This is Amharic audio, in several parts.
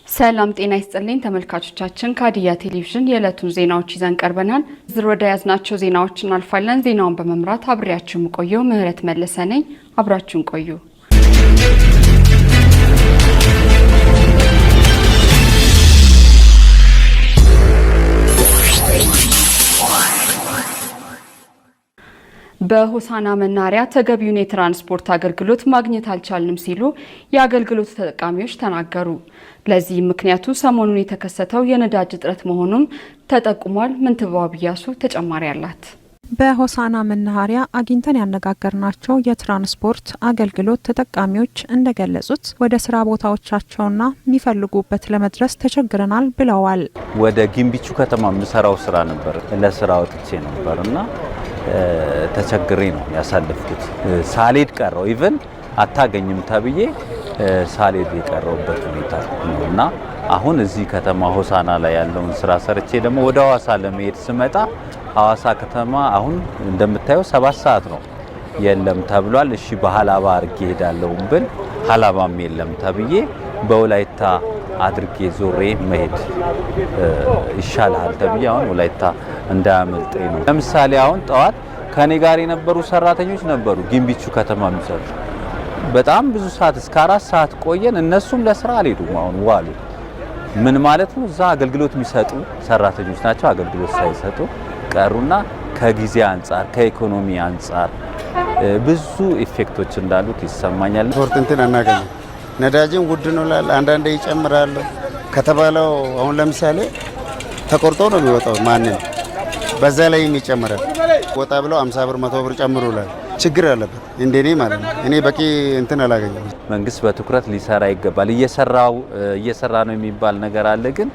ሰላም ጤና ይስጥልኝ ተመልካቾቻችን፣ ከሀዲያ ቴሌቪዥን የዕለቱን ዜናዎች ይዘን ቀርበናል። ዝርዝር ወደ ያዝናቸው ዜናዎች እናልፋለን። ዜናውን በመምራት አብሬያችሁ የምቆየው ምህረት መለሰ ነኝ። አብራችሁን ቆዩ። በሆሳና መናኸሪያ ተገቢውን የትራንስፖርት አገልግሎት ማግኘት አልቻልንም ሲሉ የአገልግሎቱ ተጠቃሚዎች ተናገሩ። ለዚህም ምክንያቱ ሰሞኑን የተከሰተው የነዳጅ እጥረት መሆኑም ተጠቁሟል። ምንትዋብ እያሱ ተጨማሪ አላት። በሆሳና መናኸሪያ አግኝተን ያነጋገርናቸው የትራንስፖርት አገልግሎት ተጠቃሚዎች እንደገለጹት ወደ ስራ ቦታዎቻቸውና የሚፈልጉበት ለመድረስ ተቸግረናል ብለዋል። ወደ ጊምቢቹ ከተማ የምሰራው ስራ ነበር። ለስራ ወጥቼ ነበር እና ተቸግሬ ነው ያሳለፍኩት። ሳልሄድ ቀረው፣ even አታገኝም ተብዬ ሳልሄድ የቀረውበት ሁኔታ ነው እና አሁን እዚህ ከተማ ሆሳና ላይ ያለውን ስራ ሰርቼ ደግሞ ወደ ሐዋሳ ለመሄድ ስመጣ ሐዋሳ ከተማ አሁን እንደምታየው 7 ሰዓት ነው፣ የለም ተብሏል። እሺ በሀላባ አድርጌ እሄዳለሁ ብል ሀላባም የለም ተብዬ በወላይታ አድርጌ ዞሬ መሄድ ይሻልሃል ተብዬ አሁን ወላይታ እንዳያመልጠኝ ነው። ለምሳሌ አሁን ጠዋት ከኔ ጋር የነበሩ ሰራተኞች ነበሩ ጊምቢቹ ከተማ የሚሰሩ፣ በጣም ብዙ ሰዓት እስከ 4 ሰዓት ቆየን። እነሱም ለስራ አልሄዱም። አሁን ዋሉ። ምን ማለት ነው? እዛ አገልግሎት የሚሰጡ ሰራተኞች ናቸው። አገልግሎት ሳይሰጡ ቀሩና ከጊዜ አንጻር ከኢኮኖሚ አንጻር ብዙ effect ኦች እንዳሉት ይሰማኛል። ትራንስፖርት እንትን አናገኝም። ነዳጅም ውድ ነው ላል አንዳንዴ ይጨምራል ከተባለው፣ አሁን ለምሳሌ ተቆርጦ ነው የሚወጣው፣ ማንም በዛ ላይም ይጨምራል። ወጣ ብለው 50 ብር 100 ብር ጨምሩላል። ችግር አለበት እንደኔ ማለት ነው። እኔ በቂ እንትን አላገኘም። መንግስት በትኩረት ሊሰራ ይገባል። እየሰራ ነው የሚባል ነገር አለ፣ ግን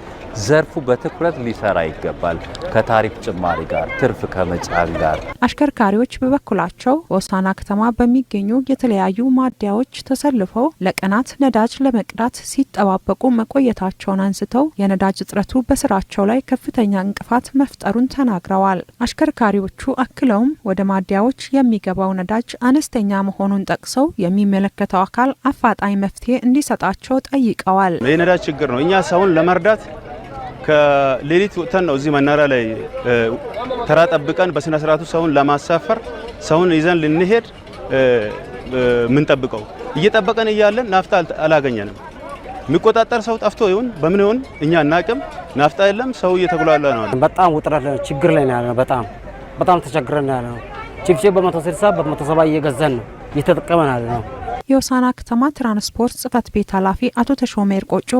ዘርፉ በትኩረት ሊሰራ ይገባል። ከታሪፍ ጭማሪ ጋር፣ ትርፍ ከመጫን ጋር። አሽከርካሪዎች በበኩላቸው ሆሳና ከተማ በሚገኙ የተለያዩ ማደያዎች ተሰልፈው ለቀናት ነዳጅ ለመቅዳት ሲጠባበቁ መቆየታቸውን አንስተው የነዳጅ እጥረቱ በስራቸው ላይ ከፍተኛ እንቅፋት መፍጠሩን ተናግረዋል። አሽከርካሪዎቹ አክለውም ወደ ማደያዎች የሚገባው ነዳጅ አነስተኛ መሆኑን ጠቅሰው የሚመለከተው አካል አፋጣኝ መፍትሄ እንዲሰጣቸው ጠይቀዋል። የነዳጅ ችግር ነው። እኛ ሰውን ለመርዳት ከሌሊት ወጥተን ነው እዚህ መናኸሪያ ላይ ተራ ጠብቀን በስነ ስርዓቱ ሰውን ለማሳፈር ሰውን ይዘን ልንሄድ የምንጠብቀው። እየጠበቀን እያለን ናፍጣ አላገኘንም። የሚቆጣጠር ሰው ጠፍቶ ይሁን በምን ይሁን እኛ አናቅም። ናፍጣ የለም፣ ሰው እየተጉላላ ነው። በጣም ውጥረት ችግር ላይ ነው ያለነው። በጣም በጣም ተቸግረን ነው ያለነው። ቺፕሴ በ160 በ170 እየገዛን ነው እየተጠቀመን ያለ ነው። የሆሳና ከተማ ትራንስፖርት ጽሕፈት ቤት ኃላፊ አቶ ተሾመ ኤርቆጮ